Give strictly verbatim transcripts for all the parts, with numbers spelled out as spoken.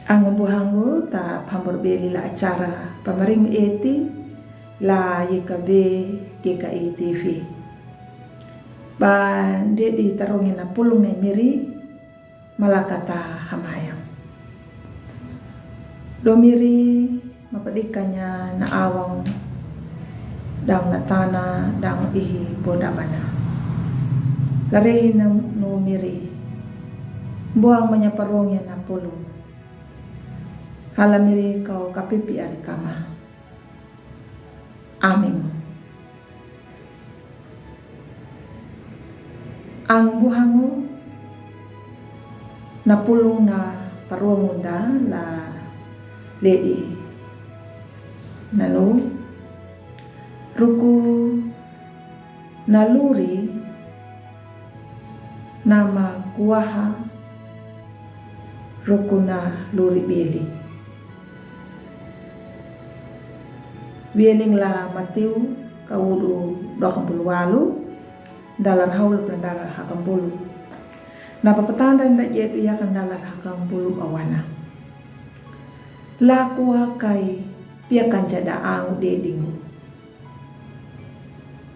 Angu buhangu ta pambor beli la acara pamaring eti la Y K B G K I T V. Ba ndedi tarungi na pulung na miri malakata hamayam. Do miri mapadikanya na awang dang na tana dang ihi boda bana. Larehi na nu miri buang manya parungi na pulung. Hala miri kau kapipi ari kama. Amin. Angu buhangu na pulung na parungu nda la ledi nanu ruku na luri nama kuaha ruku na luri beli. Bieling la Matiu kawudu dua puluh walu, dalar haulu pna dalar hakam puluh. Na papatanda nda jedu yakan dalar hakam puluh awana. Laku akai pia kanja da angu dedingu.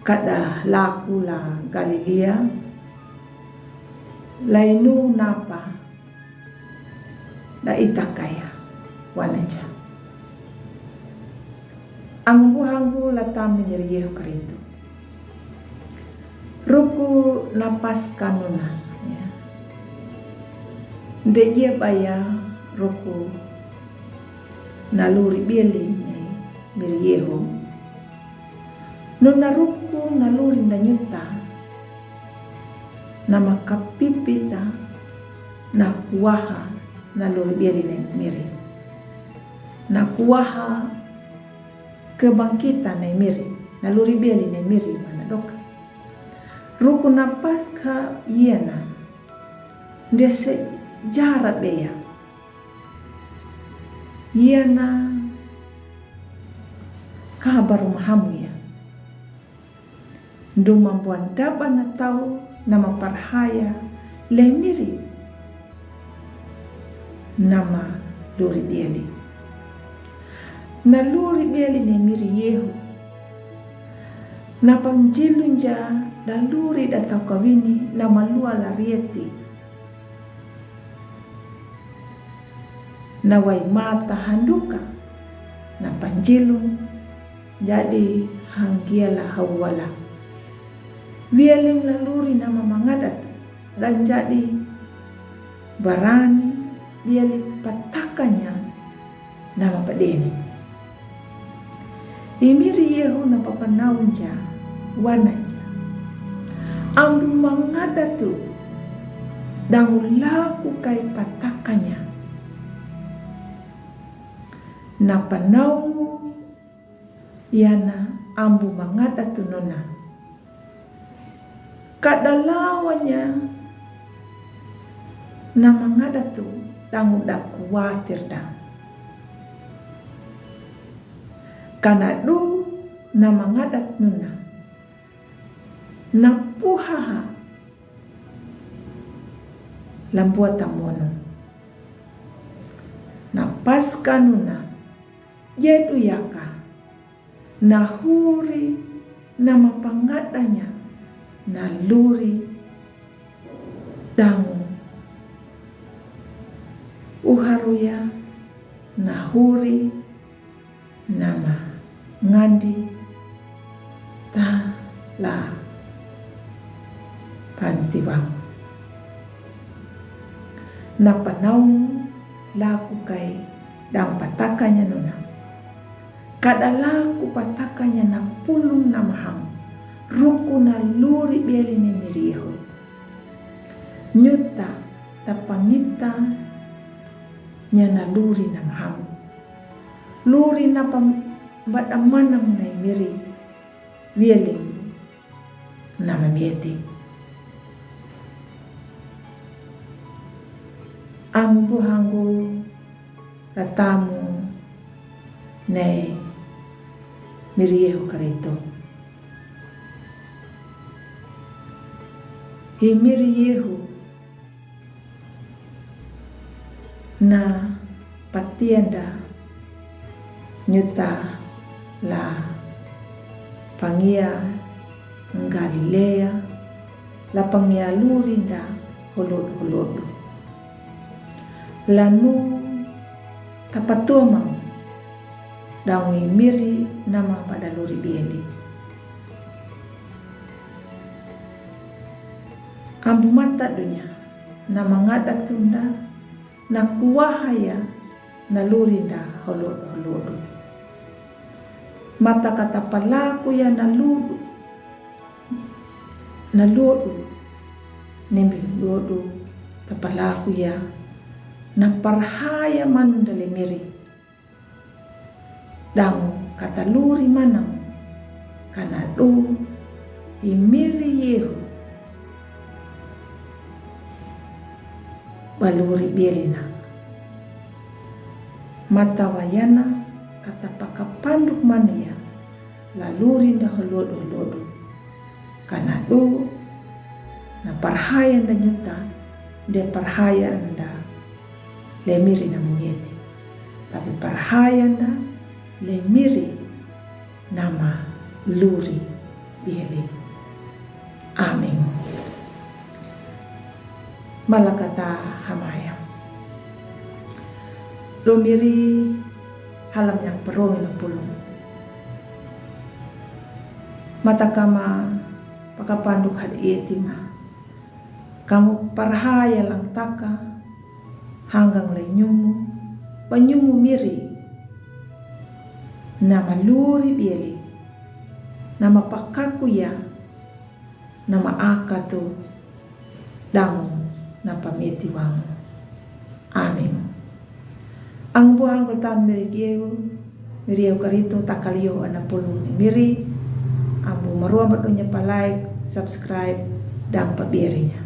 Kada laku la Galilea, lainu napa da itakaya wanaja. Angu buhangu la tamni miri Yehu Karitu. Ruku na Paska nuna, ya. Nde jebaya ruku na luri beli ne miri Yehu. Nuna ruku na luri nda nyuta, nama kapipita na kuaha na luri beli ne miri. Na kuaha kebangkitan ne miri, na luri beli ne miri mana doka. Ruku na Paska iana nde sejara beya. Iana kabar mahamu ya. Ndu mambuan daba na tau nama parhaya le miri nama luri beli. Na luri beli ne miri Yehu. Na panjilunja da luri da tau kawini nama lua la rieti. Na wai mata handuka na panjilung jadi hanggiala hawala. Bieling la luri nama mangadat dan jadi barani bieli patakanya nama padeni. Imiri Yehu na papanaunja wanaja. Ambu mangadatu dangu laku kai patakanya. Na panaungu iana ambu mangadatu nuna. Kada lawanya na mangadatu dangu da kuatir da. Kana du na mangadat nuna. Na puhaha lambuata mono. Na Paska nuna. Jedu yaka. Na huri nama pangadanya na luri dangu. Uharuya na huri nama ngandi ta la pantiwang. Na panaung laku kai dang patakanya nuna. Kada laku patakanya na pulung na mahang ruku na luri beli ne miri Yehu. Nyuta ta pangita nya na luri na mahang. Luri na pam bada manang na miri. Bieling nama mieti. Angu buhangu latamu nei miri Yehu Karitu. Hi miri Yehu na Tienda nyuta la pangia Galilea, la pangia luri nda holodu holodu. Lanu tapatua mau dawi miri nama pada luri bieli. Ambu mata dunya nama ngada tunda na kuahaya na luri nda holodu holodu. Mata kata palaku ya na ludu na ludu nembi ludu tapalaku ya na parhaya manu nda le miri. Dawi kata luri manang kana du i miri yehu baluri bielina. Mata wayana kata pakapanduk mania la luri nda holodu holodu. Kana du na parhaya nda nyuta de parhaya nda le miri na muyeti. Tapi parhaya nda le miri nama luri bieli. Amin. Malakata hamaya. Lumiri halam yang perung na pulung. Mata kama pakapanduk had ietima. Kamu parhaya lang taka hanggang le nyumu, panyumu miri. Nama luri bieli. Nama pakaku ya. Nama aka tu dawi na pameti wamu. Amin. Ang buhang kultan miri kieu, miri au karito takalio ana pulu ni miri. Ambu marua berdonya pa like, subscribe, dan pa bierinya.